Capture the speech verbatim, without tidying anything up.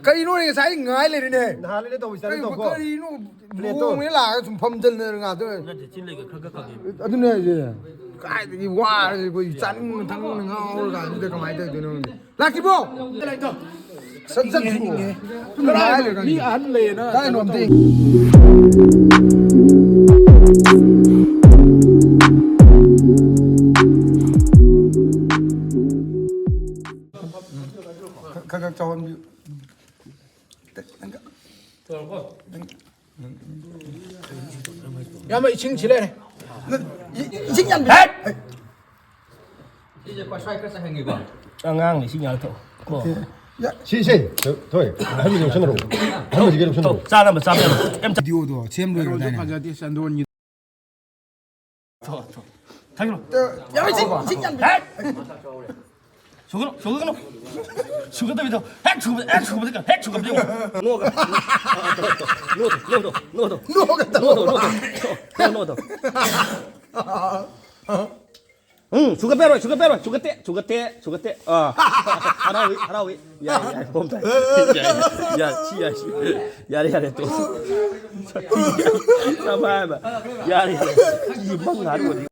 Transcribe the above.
ꯀꯔꯤꯅꯣꯅꯦ, ꯉꯁꯥꯏ ꯉꯥꯏ ꯂꯩꯔꯤꯅꯦ꯫ ꯅꯍꯥꯟ ꯂꯩꯅ ꯇꯧꯕ ꯆꯥꯅ ꯀꯔꯤꯅꯣ, ꯇꯧꯀꯣ꯫ ꯀꯔꯤꯅꯣ? ꯄ꯭ꯂꯦꯠꯇꯣ꯫ ꯂꯨꯍꯣꯡꯕꯅꯦ ꯂꯥꯛꯑꯒ ꯁꯨꯝ ꯐꯝꯖꯤꯜꯂ ꯉꯥꯛꯇ꯫ ꯅꯠꯇꯦ, ꯆꯤꯟ ꯂꯩꯒ ꯈꯔ ꯈꯔ ꯀꯪꯉꯦ꯫ ꯑꯗꯨꯅꯦ ꯍꯥꯏꯁꯦ꯫ ꯀꯥꯏꯗꯒꯤ ꯋꯥꯔꯁꯦ ꯑꯩꯈꯣꯏ ꯆꯥꯅꯤꯡ ꯊꯛꯅꯤꯡ ꯉꯥꯎꯔ ꯀꯥꯟꯁꯤꯗ ꯀꯃꯥꯏꯅ ꯇꯧꯗꯣꯏꯅꯣ ꯈꯪꯗꯦ꯫ ꯂꯥꯛꯇ꯭ꯔꯤꯕꯣ? ꯁꯠ ꯆꯠꯈꯤꯕꯣ꯫ ꯁꯨꯝ ꯉꯥꯏ ꯂꯩꯔ ꯀꯥꯟꯁꯤꯗ꯫ ꯃꯤ ꯑꯍꯟ ꯂꯩꯌꯦꯅ ꯀꯥꯏꯅꯣ ꯑꯝꯇ ꯌꯦꯡ-꯫ ꯈꯔ ꯈꯔ ꯆꯥꯎꯍꯟꯕꯤꯌꯨ꯫ ꯏꯌꯥꯝꯕ, ꯏꯁꯤꯡ ꯁꯤ ꯂꯩꯔꯦ꯫ ꯏꯁꯤꯡ ꯌꯥꯝ ꯍꯦꯠ! ꯁꯤꯁꯦ ꯄꯁꯥꯏ ꯈꯔ ꯆꯥꯏꯍꯟꯒꯦꯀꯣ꯫ ꯑꯉꯥꯡꯅ ꯏꯁꯤꯡ ꯌꯥꯝ ꯊꯛꯑꯣ꯫ ꯁꯤ, ꯁꯤ, ꯊꯣꯏ, ꯑꯍꯟꯒꯤꯗꯤ ꯂꯧꯁꯟꯅꯔꯣ꯫ ꯑꯍꯟꯒꯤꯗꯤ ꯂꯧꯁꯟꯅꯔꯣ꯫ ꯆꯥꯅꯕ ꯆꯥꯕ ꯌꯥꯕ꯫ ꯀꯩꯝ ꯆꯥ-꯫ ꯚꯤꯗꯤꯑꯣꯗꯣ ꯁꯦꯝ ꯂꯣꯏꯔꯗꯥꯏꯅꯦ? ꯐꯖꯗꯦ, ꯆꯟꯗꯣꯟꯒꯤ꯫ ꯊꯣ, ꯊꯣ꯫ ꯊꯛꯈ꯭ꯔꯣ꯫ ꯌꯥꯔꯣꯏ, ꯏꯁꯤꯡ, ꯏꯁꯤꯡ ꯌꯥꯝ ꯍꯦꯠ! ꯁꯨꯒꯅꯨ, ꯁꯨꯒꯅꯨ꯫ ꯁꯨꯒꯗꯕꯤꯗꯣ꯫ ꯍꯦꯛ ꯁꯨꯕ, ꯍꯦꯛ ꯁꯨꯕꯗ, ꯍꯦꯛ ꯁꯨꯒꯗꯕꯤꯗꯣ꯫ ꯅꯣꯛꯑꯒ꯫ ꯅꯣꯛꯑꯣ, ꯅꯣꯛꯑꯣ, ꯅꯣꯛꯑꯣ꯫ ꯅꯣꯛꯑꯒ ꯅꯣꯛꯑꯣ, ꯅꯣꯛꯑꯣ, ꯅꯣꯛꯑꯣ, ꯅꯣꯛꯑꯣ꯫ ꯎꯝ, ꯁꯨꯒꯠꯄ ꯌꯥꯔꯣꯏ, ꯁꯨꯒꯠꯄ ꯌꯥꯔꯣꯏ, ꯁꯨꯒꯠꯇꯦ, ꯁꯨꯒꯠꯇꯦ, ꯁꯨꯒꯠꯇꯦ꯫ ꯑꯥ, ꯍꯔꯥꯎꯏ, ꯍꯔꯥꯎꯏ꯫ ꯌꯥꯏ, ꯌꯥꯏ, ꯄꯣꯝ ꯇꯥꯏ꯫ ꯌꯥꯏ, ꯌꯥꯏ, ꯁꯤ ꯌꯥꯏ, ꯁꯤ꯫ ꯌꯥꯔꯦ, ꯌꯥꯔꯦ, ꯇꯣꯛ꯫ ꯌꯥꯔꯦ, ꯌꯥꯔꯦ꯫ ꯁꯤ ꯃꯪ ꯍꯥꯏꯔꯨꯔꯗꯤ꯫